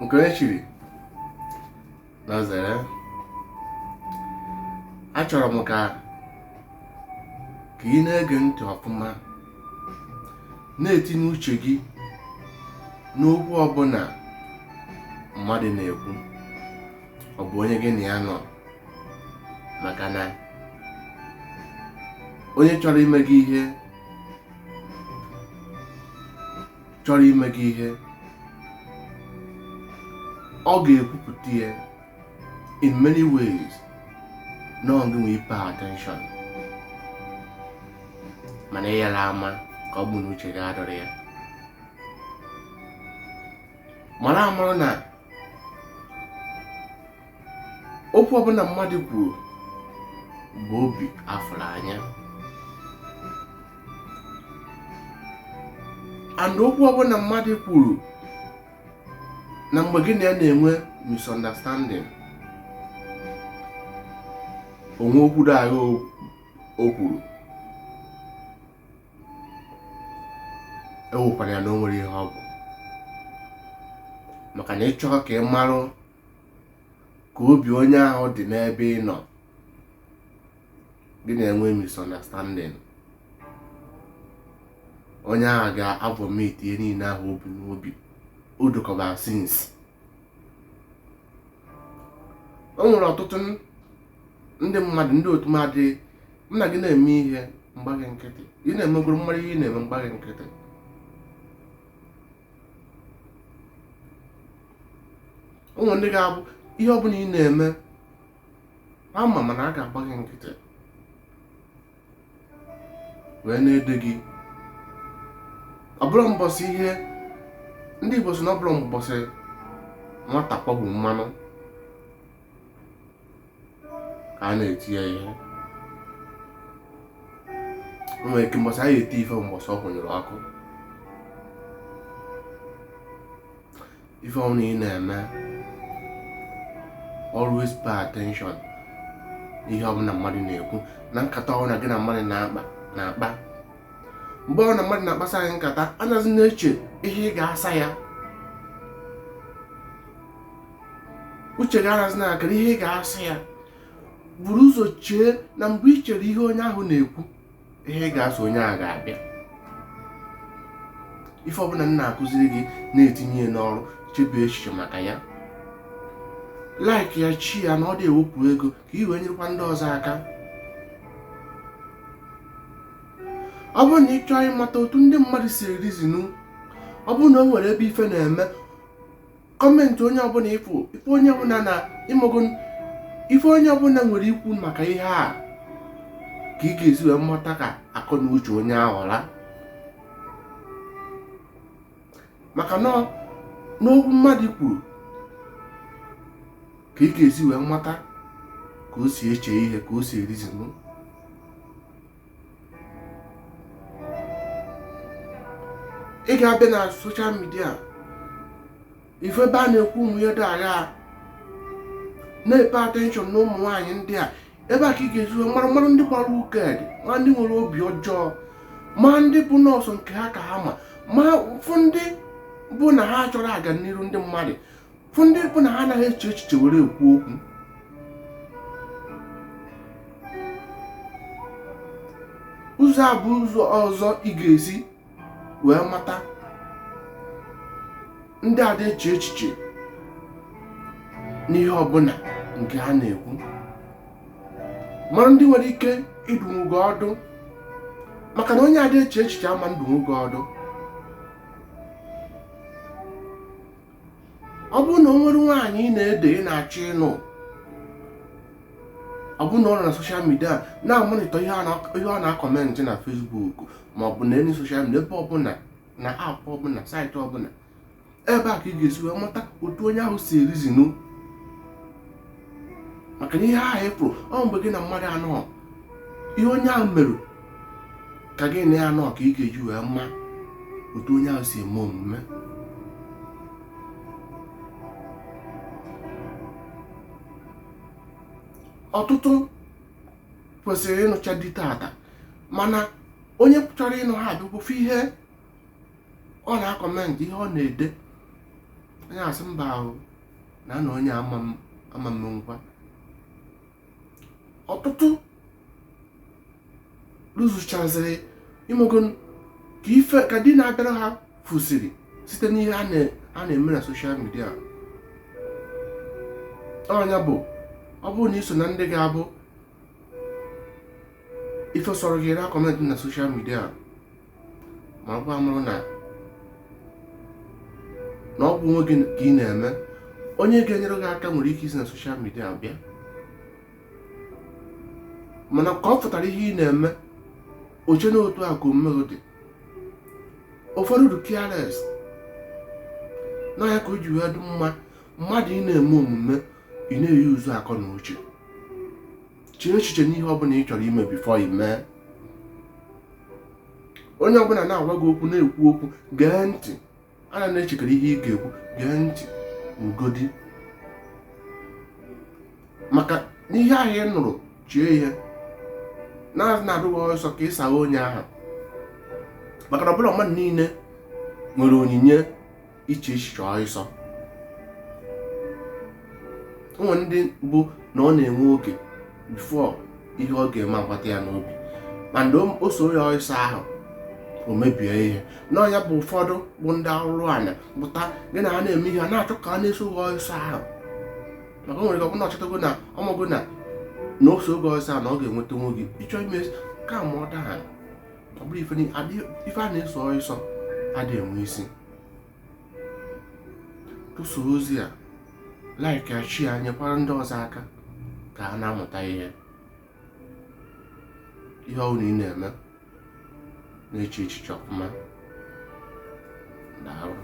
Nke onye chiri na zere. Achọrọ m ka ka ị na-ege ntị ọfụma, na-etinye uche gị n'okwu ọbụla mmadụ na-ekwu, ọ bụ onye gị na ya nọ, maka na onye chọrọ ime gị ihe chọrọ ime gị ihe, ọ ga-ekwupụta ya in many ways na ọ gị nwe pay attention, mana ị yara ama ka ọ bụ na uche gị adọrọ ya. Mara amara na okwu ọbụla mmadụ kwuru bụ obi afụrụ anya, and okwu ọbụla mmadụ kwuru na mgbe gị na ya na-enwe misunderstanding, o nwe okwu dị agha o kwuru, ewekwana ya na o nwere ihe ọ bụ, maka na ị chọọ ka ị marụ ka obi onye ahụ dị n'ebe ị nọ, gị na-enwe misunderstanding, onye ahụ ga-avomit ihe niile ahụ o bu n'obi o dokọba since. O nwere ọtụtụ ndị mmadụ, ndị otu m adị m na gị na-eme ihe, m gba gị nkịtị, ị na-emegoro mmadụ ihe ị na-eme, m gba gị nkịtị. O nwere ndị ga-abụ ihe ọbụla ị na-eme ama, mana a ga-agba gị nkịtị wee na-ede gị. Ọ bụrụ mbọsị ihe ndị Igbo sị na ọ bụrụ mbọsị nwata kwagbu mmanụ ka a na-eti ya ihe. O nwere ike mbọsị a ya-eti ife, mbọsị ọ kwụnyere ọkụ. Ife ọbụla ị na-eme, always pay attention ihe ọbụla mmadụ na-ekwu na nkata ọbụla gị na mmadụ na-akpa na-akpa. Mgbe ọbụla mmadụ na-akpasa gị nkata, anaghịzi na-eche ihe ị ga-asa ya, uche gị anaghịzi na-akara ihe ị ga-asa ya. Buru ụzọ chee na mgbe ị chere ihe onye ahụ na-ekwu, ihe ị ga-asa onye ahụ ga-abịa. Ife ọbụla m na-akụziri gị, na-etinye ya n'ọrụ, chebe echiche maka ya, like ya, share ya na ọ dị ewepụ ego ka i wee nyerekwa ndị ọzọ aka. Ọ bụrụ na ị chọọ ịmata otu ndị mmadụ si erizinu, ọ bụrụ na o nwere ebe ife na-eme, comment onye ọbụla, ife ife onye ọbụla na ịmago ife onye ọbụla nwere ikwu maka ihe a, ka ị ga-esi wee mata ka akọ na uche onye ahụ ra, maka na n'okwu mmadụ kwuru ka ị ga-esi wee mata ka o si eche ihe, ka o si erizinu. Ị ga-abịa na social media, ife ebe a na-ekwu ụmụ ihe dị agha, na-epay attention na ụmụ nwaanyị ndị a, ebe a ka ị ga-esi wee mara mara ndị gbara wicked, ma ndị nwere obi ọjọọ, ma ndị bụ nọọsụ nke ha ka ha ma fụ ndị bụ na ha chọrọ aga n'iru ndị mmadụ, fụ ndị bụ na ha anaghị eche echiche were ekwu okwu. Ụzọ a bụ ụzọ ọzọ ị ga-esi wee mata ndị ada eche echiche n'ihe ọbụla nke ha na-ekwu, mara ndị nwere ike idunwu gị ọdụ, maka na onye ada eche echiche ama ndunwu gị ọdụ. Ọ bụrụ na o nwere nwaanyị ị na-ede, ị na-achọ ịnụ, ọ bụrụ na ọ nọ na social media na-amonitor ihe ọ na-acomment na Facebook ma ọ bụ na any social media, ebe ọbụla, na app ọbụla, site ọbụla, ebe a ka ị ga-esi wee mata otu onye ahụ si erizinu, maka na ihe ahụ ị fụrụ ọ mgbe gị na mmadụ anọ, ihe onye ahụ mere ka gị na ya anọ, ka ị ga-eji wee ma otu onye ahụ si eme omume. Ọtụtụ kwesịrị ịnụcha di tata, mana onye chọrọ ịnụ ha abịakwufe ihe ọ na-acomment, ihe ọ na-ede, Onye asị mba ahụ na na onye ama m ama m nkwa. Ọtụtụ lụzụchaziri ịmago ka ife ka di na-abịara ha fusiri site n'ihe a na-eme na social media. Ọnya bụ, ọ bụrụ na iso na ndị ga-abụ ife sọrọ gị na comment na social media, ma ọ bụ amụrụ na na ọ bụ onwe gị ka ị na-eme, onye ga-enyere gị aka nwere ike isi na social media bịa. Mana ka ọ pụtara ihe ị na-eme, oche na otu a ka omume gị dị. Ụfọdụ dị careless n'ọnya ka o ji wee dị mma mmadụ ị na-eme omume, ị na-eyi ụzọ akọ na uche, chee echiche n'ihe ọbụla ị chọrọ ime before ị mee. Onye ọbụla na-agwa gị okwu, na-ekwu okwu, gee ntị. A na-echekara ihe ị ga-ekwu, gee ntị ugodi, maka n'ihe ahụ ị nụrụ, chee ihe na-adụghị ọsọ ka ị sagha onye ahụ, maka na ọbụla mmadụ niile nwere onyinye iche echiche ọsọ. O nwere ndị bụ na ọ na-enwe oge before ihe ọ ga-eme agbata ya n'obi, ma ndị o so ya ọsọ ahụ, o mebie ihe. N'ọnya bụ, ụfọdụ bụ ndị arụrụ anya pụta gị na ha na-eme ihe, a na-achọ ka a na-eso gị ọsọ ahụ, maka o nwere ike ọ bụrụ na ọchọtago na ọmụgo na na ose oge ọsọ ahụ na ọ ga-enweta onwe gị ịchọ ime ka ma ọ daa. Ọ bụrụ ife a na-eso ọsọ adịghị enwe isi. Tụsoo ozi a, like ya, share, nyekwara ndị ọzọ aka ka ha na-amụta ihe. Ihe ọbụla ị na-eme, na-eche echiche ọfụma. Daalụ.